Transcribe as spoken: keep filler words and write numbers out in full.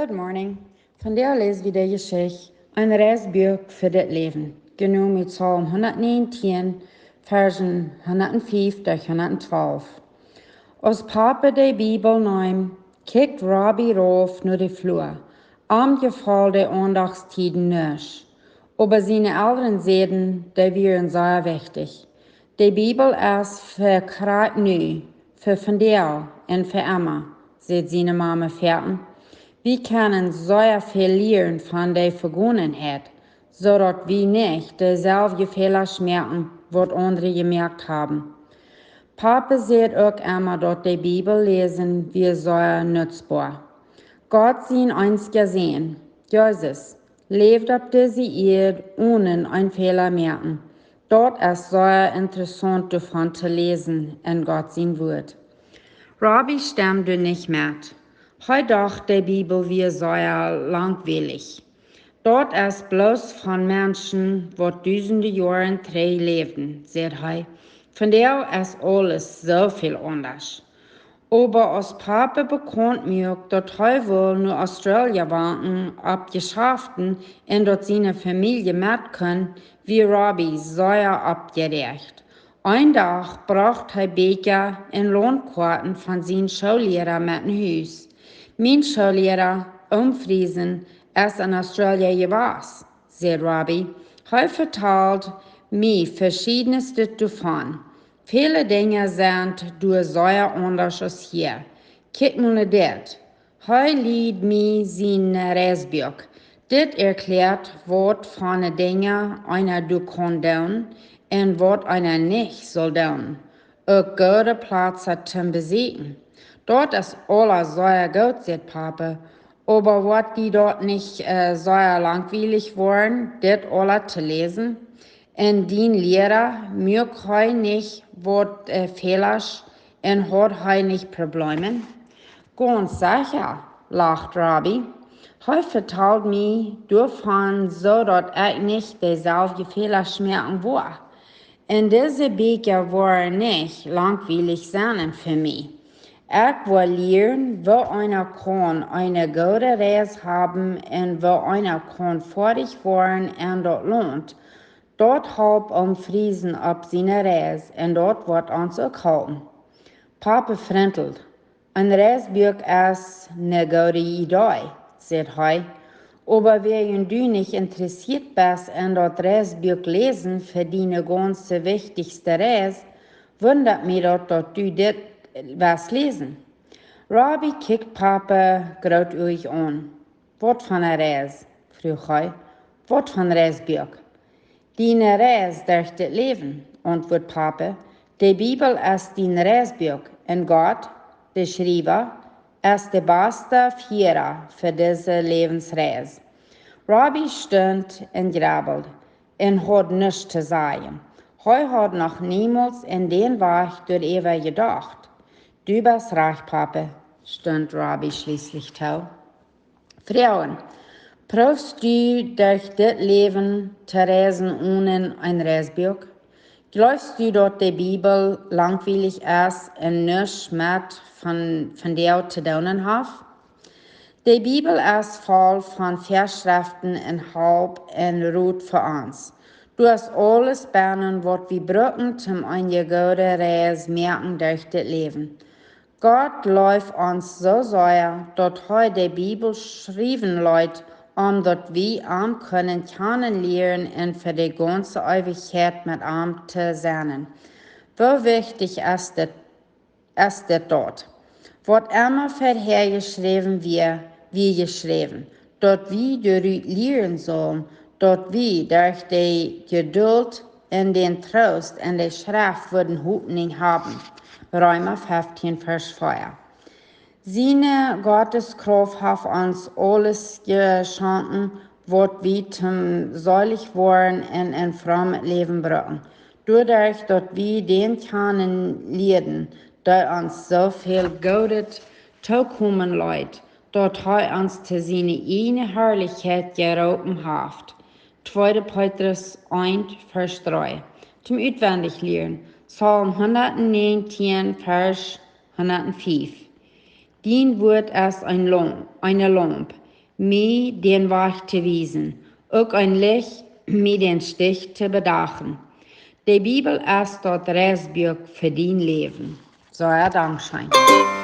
Good morning. Vondoag läs wie de Jeschicht Een Reisbuak fa daut Läwen, jenomen ut Psalm hundatnäajentieen, Varzen hundatfief bat hundattwalf. Aus Papa de Bibel neem, kjikjt Robbie rauf no de Flua. Am jefoll de Aundachtstieden nich. Oba siene Elren säden, dee wieren sea wichtich. De Bibel es fa krakjt nu, fa vondoag un fa emma, säd siene Mame foaken. Wie kjennen sea väl lieren von de Vegangenheit, soo daut wie nich deeselwje Fäla moaken, waut aundre jemoakt haben. Papa säd uk emma, daut de Bibel läsen wia sea nutzboa. Gott sien eensja Sän, Jesus, läwd opp dise Ieed onen een Fäla moaken. Daut es sea interessaunt doavon to läsen en Gott sien Wuat. Robbie stemd doa nich met. Hee docht, de Bibel wia sea langwielich. Daut es bloos von Menschen, waut dusende Joaren trigj läwden, säd hee. Vondoag es aules soo väl aundasch. Oba aus Papa bekaunt muak, daut hee wull no Australien wanken opp Jeschaften un daut siene Famielje met kunn, wia Robbie sea oppjeräacht. Een Dach brocht hee Bieekja un Launtkoaten von sien Schoolliera met no Hus. Mien Schoolliera, Oom Friesen, es en Australien jewast, säd Robbie. Hee vetald mie veschiednet doavon. Väle Dinja sent doa sea aundasch aus hia. Kjikj mol no dit. Hee lieed mie sien Reisbuak. Dit erkjläat, waut fa Dinja eena doa kaun doonen un waut eena nich saul doonen. Uk goode Plazen toom besieekjen. Daut es aules sea goot, säd Papa. Oba woat die daut nich, äh, sea langwielich woaren, dit aules to läsen? Un dien Liera, muak hee nich waut, äh, Fäla un haud hee nich Problemen? Gaunz secha, lacht Robbie. Hee vetald mie doavon, soo daut ekj nich deeselwje Fäla moaken wull. Un dise Bieekja woaren nich langwielich sennen fa mie. Ekj well lieren, woo eena kaun eene goode Reis haben un woo eena kaun foadich woaren en daut Launt. Daut holp Oom Friesen opp siene Reis un daut woat ons uk halpen. Papa frinteld. Een Reisbuak es ne goode Idee, säd hee. Oba wäajen du nich interessieet best en daut Reisbuak läsen fa diene gaunz wichtichste Reis, wundat mie daut, daut du dit west läsen. Robbie kjikjt Papa grootuagich aun. Waut fa ne Reis? Fruach hee. Waut fa Reisbuak? Diene Reis derch daut Läwen, auntwuat Papa. De Bibel es dien Reisbuak un Gott, de Schriewa, es de basta Fiera fa dise Läwensreis. Robbie stunt un jrebeld un haud nuscht to sajen. Hee haud noch niemols en dän Wajch doaräwa jedocht. Du best rajcht, Papa, stunt Robbie schlieslich too. Froagen. Proowst du derch dit Läwen to reisen onen een Reisbuak? Jleefst du, daut de Bibel langwielich es un nuscht met von, vondoag to doonen haft? De Bibel es voll von Väaschreften un Help un Rot fa ons. Doa es aules bennen, waut wie brucken, om eene goode Reis moaken derch dit Läwen. Gott leeft ons soo sea, daut hee de Bibel schriewen leet, om daut wie am kjennen kjanen lieren un fa de gaunze Eewichkjeit met am to sennen. Woo wichtich es dit, es dit daut? Waut emma verhäa jeschräwen wia, wia jeschräwen, daut wie doarut lieren sullen, daut wie derch de Jeduld un dän Troost en de Schreft wudden Hopninj haben. Reema feftieen, Varsch vea. Siene Gottes Krauft haft ons aules jeschonken, waut wie toom seelich woaren un een frommet Läwen brucken. Doaderch, daut wie dän kjanen lieeden, dee ons soo väl Goodet tookomen leet, daut hee ons to siene ieejne Harlichkjeit jeroopen haft. Tweede Petrus eent, Varsch dree. Toom utwendich lieren, Psalm hundatnäajentieen, Varsch hundatfief. Dien Wuat es een Laump, eene Laump, mie dän Wajch to wiesen, uk een Licht, mie dän Stich to bedachen. De Bibel es daut Reisbuak fa dien Läwen. Soo, jo, dankscheen.